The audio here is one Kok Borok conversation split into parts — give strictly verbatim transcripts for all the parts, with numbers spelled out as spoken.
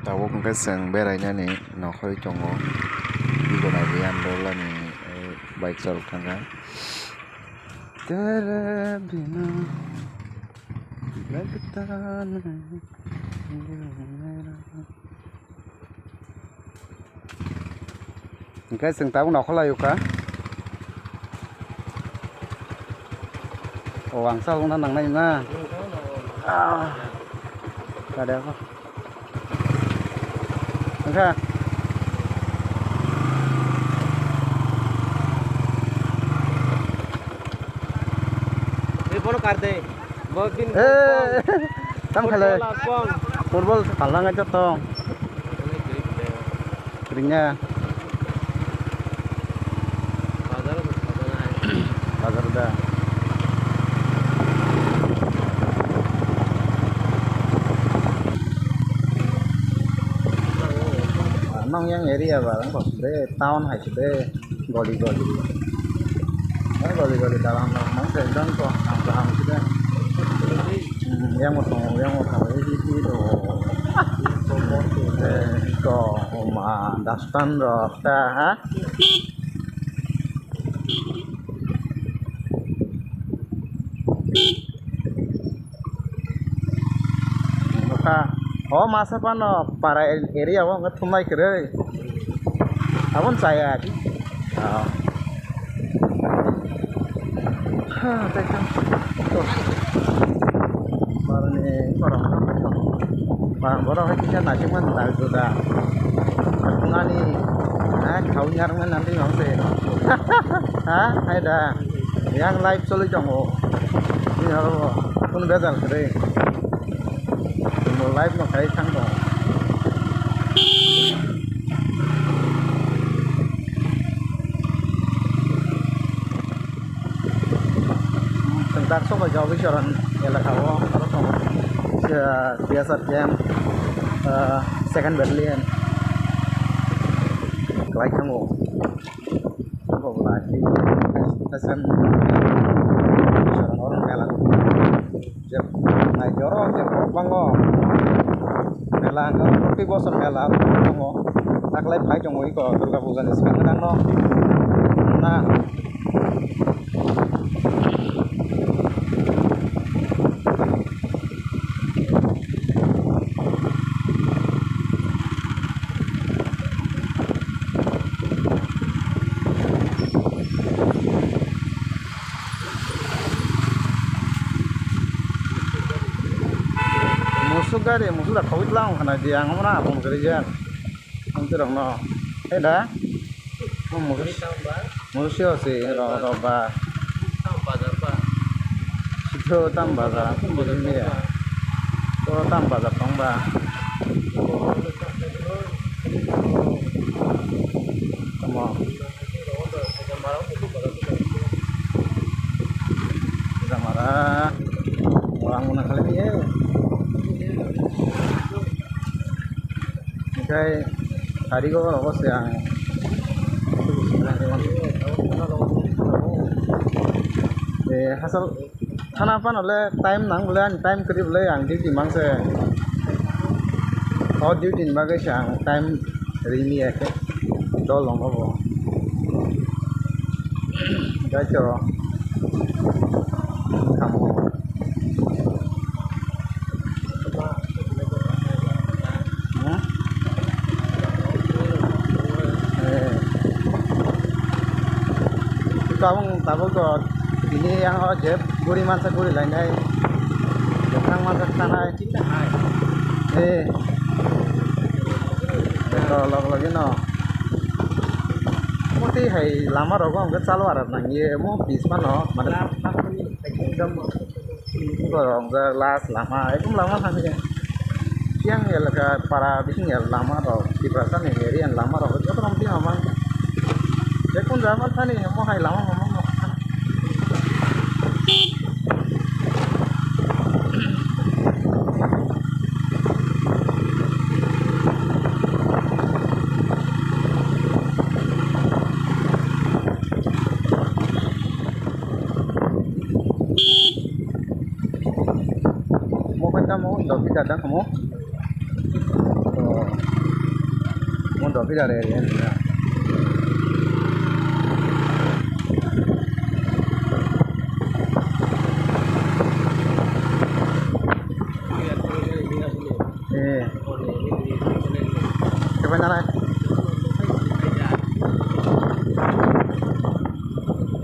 Tabuk hwnkhe chwng berainani nokhorwi tongo. Bigona biyang bolani, eh, bike chwlwk thangkha. Tere bina lagta nahi. Hwnkhe chwng tabuk nokhorlai o kha. O, ang chalokna nangnai na. Ah. Kade ako. Angkha. Ini bono karte. Eh, tam khalai. Football, football. Football phalna ngai jotong. Ringya. Bazar da. Nong yang area ba, nong kok de town hai de. Goli goli. Goli goli dalam mang se dong ko, ang kaham sudah. Yang mau tong, yang mau tong, ini itu. Ko ma dastan rok ta ha. Nokha. O masa pano para area o wngkha thumnai kwrwi. Abon chaya. Ha, tei khe. Parani borok. Ba, borok hai kisa naisingmani dal juda. Thungani. Ha, khawui narwknai nangwi mangse. Ha, hai da. Yang live choli tongo. Ni oro bo kunu bejal kwrwi. Bo live no khai thang tongo. Chwng tak sobai kha Obisoran elaka o aro tongo. Siyasat camp, ah, second battalion. Kwlai thango. Abo bo lai. Kaisa kaisa oro mela. Je nai joro je borok bango. Mela hwnkha proti bosor mela tongo. Taklai phai tongo iko Durga Puja ni swkang no. Na. Musuk gari, musuk da khawui tlang khana di, ang omo na apong kwrwi ya. Ang tirok no. Hey da. Musuk. Musuk si ro ro ba. Sitho tam baja, bujini ya. To tam baja tong ba. Tamo. Jamara. Orang mana kali ni ya. Hingke tarigo oro se ang. Eh, hasal thana phano le time nang bole, ani time kwrwi bole ang duty mangse. O duty ni bagwi se ang time rini ya khe dol tongo bo. Gaito. Kamo. Hmm? Eh. Tabuk, tabuk to tini yang o je guri mansa guri lainai. Kwthang mansa khanai. Eh. Beto log logi no. Moti hai lama rogo hwnkhe chalo aram nangye mo pis mano mane. Ekdom borok hwnjak last lama, ekdom lama thangkhe yang elaka para bising ya lama rok, Tiprasa ni area ni lama rok joto rok twi hamang. Jekun jama thani mo hai lama hamang no. Mo khe tamo, dopita da kamo. To, Dopidar area. Eh. Kebanyakan.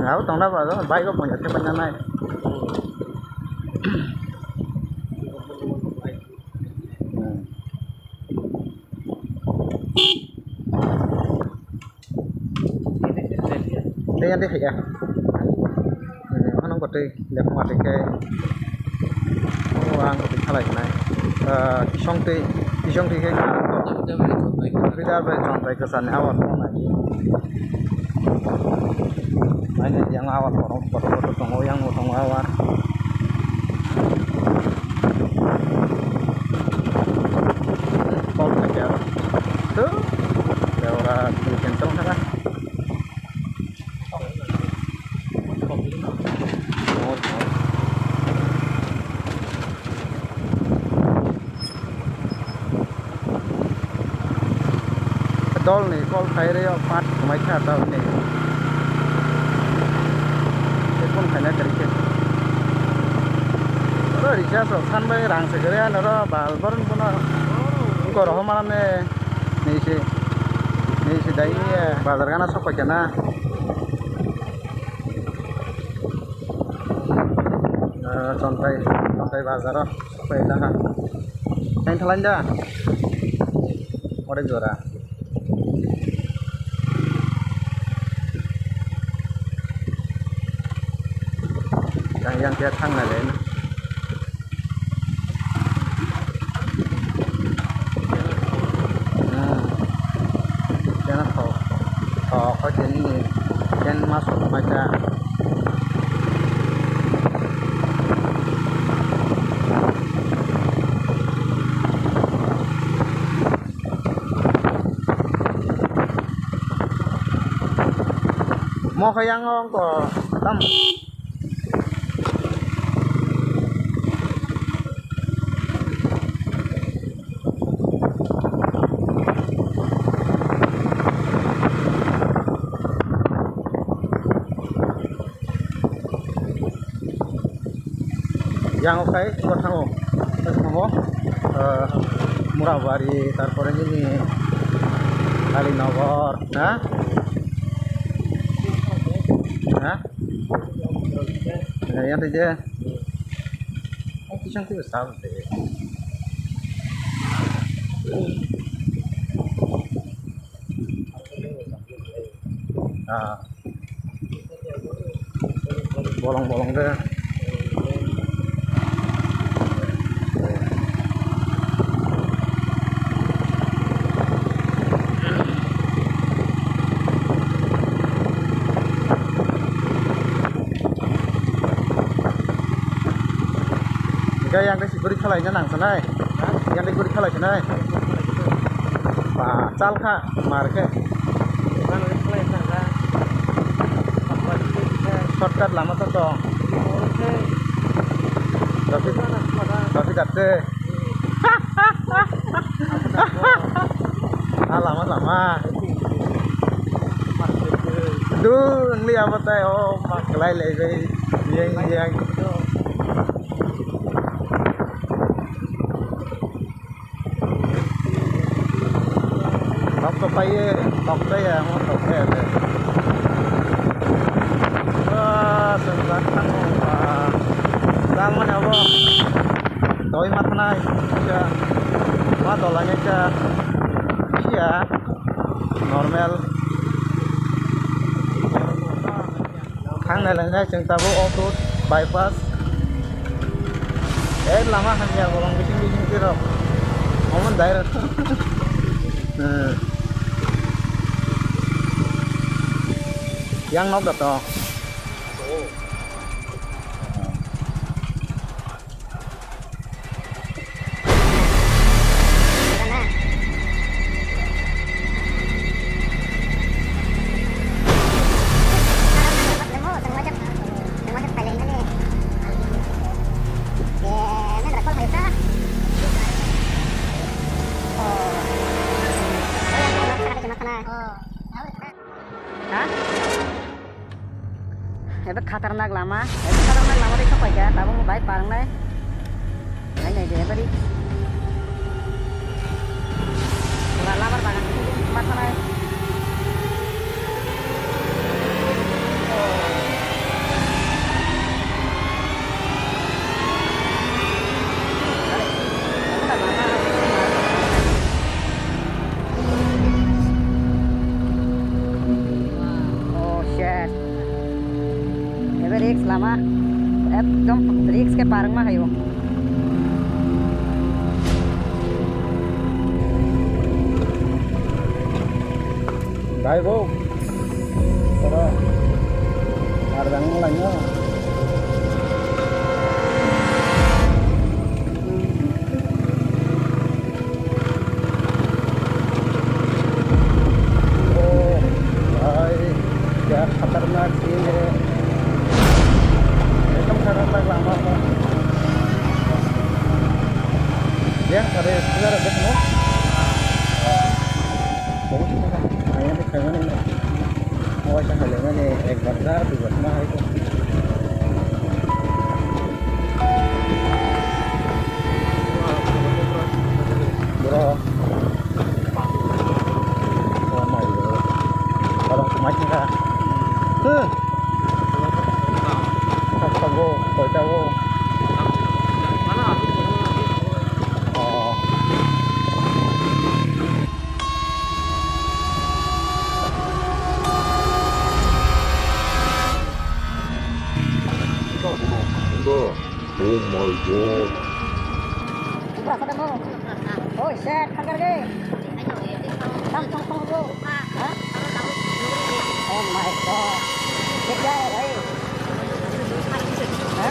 Tahu tongda ba, bike ko punya kebanyakan. Hmm. Tei yan tei hai ya. Ano ko tei lephang ma tei khe. O ang ko tei khalai nai. Ah, kisong tei, kisong tei khe ka. Bida bai chong tai kwsa ni awar ko nai. Aini yang awar ko, ko, ko, ko, tongo, yang tongo awar. Kol khaikhe aro. Tu, ora cancel kha. Dol ni kol khai reo pat mai kha ta ni. Ekon khaina kari khe. Oro recharge rok san bai rang se kare ano ro bal boron bono. Ko rohor manane ni se, ni se dai ni bazar gana sok paikha na. Ah, Chontai, Chontai bazar o sok paikha na. Teng thalai da. Ore jora. Yang, yang khe thang nai le. Hmm. Kena tho. Tho, kho tini ni. Ken mas ko mai ta. Mo khe yang ong ko tam. Yang o khai, bo thango. Thango. Eh, Murabari, tarpore nini Kalinogar, ha? Ha? Eh, yang tadi. Oh, pisang tu besar deh. Ah. Bolong bolong de. Hingke yang de si guri khalai na nang sanai. Yang de guri khalai sanai. Ba, chal kha, mar khe. Shortcut lama to tong. Traffic, traffic atte. Ah, lama, lama. Du, wngli abo tai, o, ma, kwlai lai bai. Yang, yang. Nok to paiye, nok to ya, mo nok to ya de. Wah, sengkrak tang, wah. Dal mani abo. Doi ma thanai, kisa. Ma dola nge kisa. Kisa. Normal. Thangnai lainai chwng tabuk auto bypass. Eh, lama hamya bolong bising bising tirok. Omo direct. Hmm. Yang nok da to. Khatarnak lama, khatarnak lama de sok paikha, tabuk bike parwngnai. Nai nai de, bari. Pura labar bagan ma thanai. Oh shit. Ebe risk lama, ekdom risk ke parang ma hayo. Dai bo, ora, ardang lainyo. Oh, bhai, kya khatarnak scene hai. Ekdom khatarnak lama ko. Yang kare sudara dekho. Bahut khatarnak. Ayang dekho na. Awa sa hale mane ekbar jar duibar ma hai ko. Bro. Oh my God. Parang kemacet ka. Huh. Kasta go, koi ta go. Oh. Oh my God. Oh shit, thang kar ge. Thang, thang, thang, bro. Ha? Oh my God. Ye kya hai, bhai? Ha?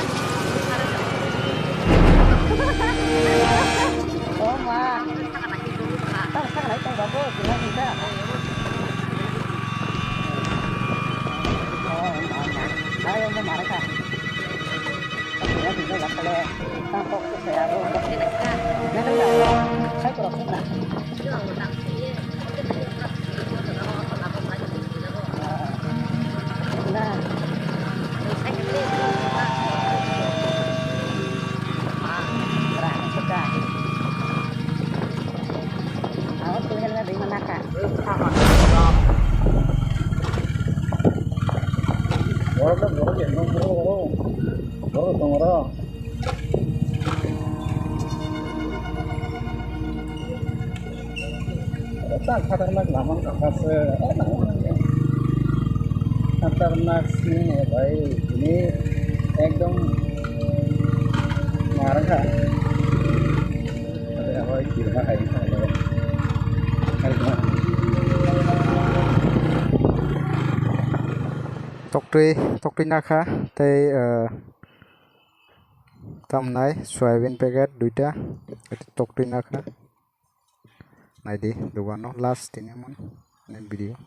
Oh ma. Thang, thang, nai, thang, babu, thang, thang. Oh ma, ma. Nai, ma, ma, ka. Borok no borok ya, borok, borok, borok tongo ro. Eta khatarnak lama wngkha se. Khatarnak sini bhai, ini ekdom marang kha. Ada apa, gila hai. Toktwi, toktwi nakha tei, eh, tamnai soyabin packet duita, toktwi nakha. Naidi dogano last tini mon ni video.